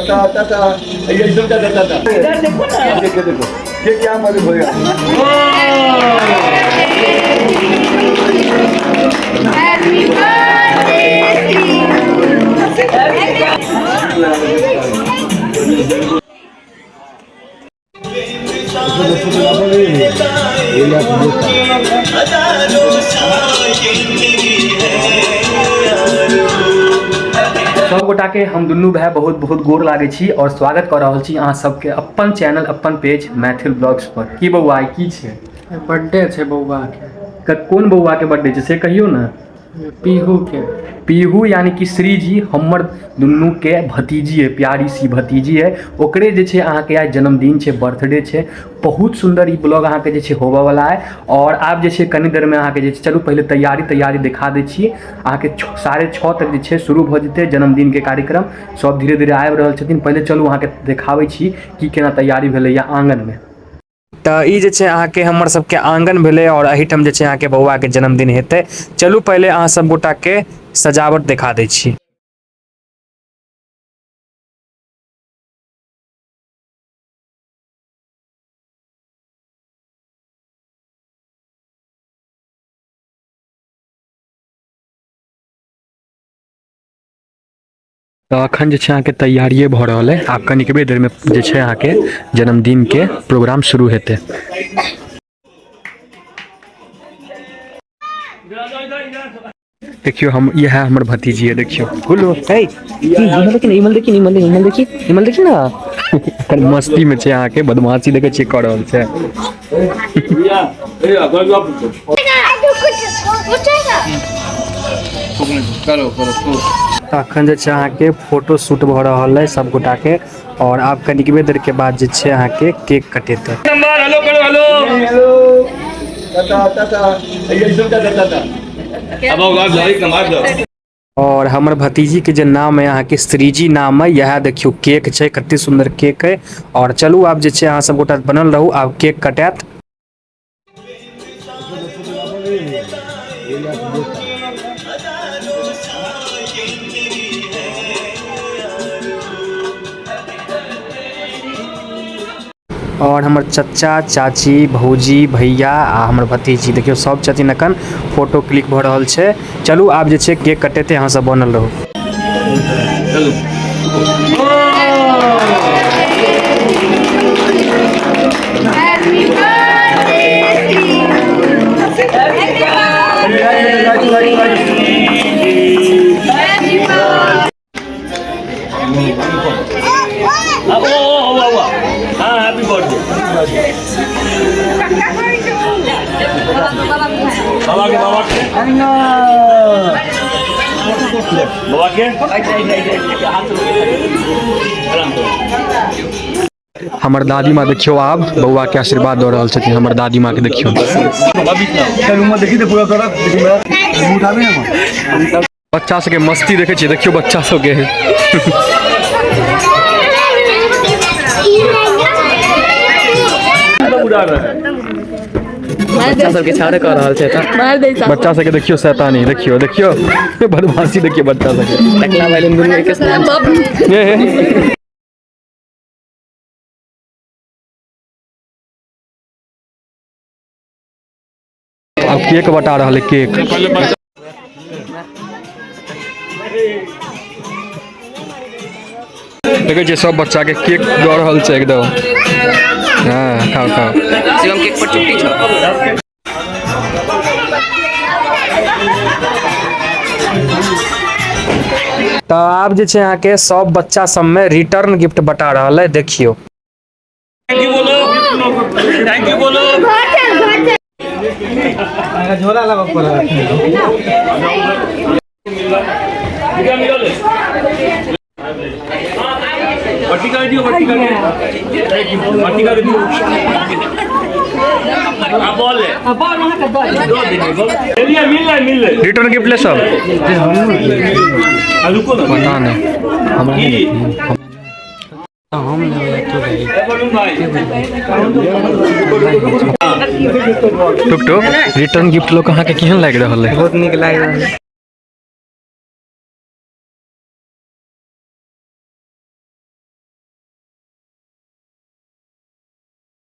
टाटा टाटा ये सब टाटा टाटा। इधर देखो ना, देखो देखो ये क्या मालूम होगा। Happy birthday to you. सब गोटा के हम दुनू भाई बहुत बहुत गोर लागै छी और स्वागत कर रहल छी अहाँ सबके अपन चैनल अपन पेज मैथिल ब्लॉग्स पर। की बौआ आइ की छै? बर्थडे छै बौआ के। कोन बौआ के बर्थडे छै से कहियौ ने। पीहू के। पीहू यानी कि श्री जी हमर दुनू के भतीजी है, प्यारी सी भतीजी है। ओकरे जे छै अहाँके आइ जन्मदिन छै, बर्थडे छै। बहुत सुंदर ई ब्लॉग अहाँके जे छै होबऽ वाला है। और आब जे छै कनी देर में अहाँके जे छै, चलू पहिले तैयारी तैयारी देखा दै छी अहाँके। 6:30 तक जे छै शुरू भऽ जेतै जन्मदिन के कार्यक्रम। सब धीरे धीरे आबि रहल छथिन। पहिले चलू अहाँके देखाबै छी कि केना तैयारी भेलैया आंगन में। तऽ ई जे छै अहाँके हमर सबके आंगन भेलै और एहिठाम जे छै अहाँके बौआ के जन्मदिन हेतै। चलू पहिले अहाँ सब गोटा के सजावट देखा दै छी। तऽ अखन जे छै अहाँके तैयारिए भऽ रहल है। आब कनिकबे देरमे जे छै अहाँके जन्मदिनके प्रोग्राम शुरू हेतै। देखियौ हम इएह हमर भतीजी है। देखियौ बोलो हे इमल देखी इमल देखी इमल देखी इमल देखी इमल देखी ना, एखन मस्ती में छै अहाँके, बदमाशी देखै छियै कऽ रहल छै। अखन जे छै अहाँके फोटो शूट भऽ रहल है सब गोटा के और आब कनिकबे देर के बाद जे छै अहाँके केक कटेतै। नंबर हेलो करो, हेलो हेलो टाटा टाटा ये सब टाटा टाटा। अब आओ, जाओ, एक नंबर जाओ। और हमर भतीजी के जे नाम है अहाँके श्रीजी नाम है। इएह देखियौ केक छै, कते सुंदर केक है। और चलू आब जे छै अहाँ सब गोटा बनल रहू, आब केक कटायत। और हमर चचा चाची भौजी भैया आ हमर भतीजी देखियौ सब छथिन। अखन फोटो क्लिक भऽ रहल छै। चलू आब जे छै केक कटेतै, अहाँ सब बनल रहू। चलू। Happy birthday to you. Happy birthday. ओ ओ ओ ओ हाँ, हैप्पी बर्थडे बाबा के, बाबा के, बाबा के आराम करो। हमर दादी माँ देखियौ आब बौआ के आशीर्वाद दऽ रहल छथिन। हमर दादी माँ के देखियौ। देखी तो पूरा तरफ देखी, मेरा मुंह उठाबी ना। बच्चा सबके मस्ती देखै छियै, देखियौ बच्चा सबके। बच्चा सबके छाड़े कऽ रहल छै तऽ बच्चा सबके देखियौ शैतानी, देखियौ देखियौ बदमाशी देखियौ बच्चा सबके। टकला भाई दुनू एके समान। हे हे। अब केक बटा रहल है केक। देखै छियै सब बच्चा के केक दऽ रहल छै एकदम। हाँ खाओ खाओ। शिवम केक पर चुट्टी छौ। तऽ आब जे छै अहाँके सब बच्चा सबमे रिटर्न गिफ्ट बटा रहल है। देखियौ। Thank you बोलो, thank you बोलो। घर चल, घर चल। झोला लाबऽ पड़त। निकल निकल, बट्टी का दियो, बट्टी का दियो, बट्टी का दियो। हाँ बॉल ले, दो देंगे बॉल। चलिए मिल रहा है, मिल रहा है। रिटर्न गिफ्ट ले सब। हाँ, रुको ना। पता नहीं हमरा की? हम लेबै तू लेबै। ए, वरुण भाई। टुक टुक, रिटर्न गिफ्ट लोग अहाँके केहन लागि रहल है? बहुत नीक लागि रहल है।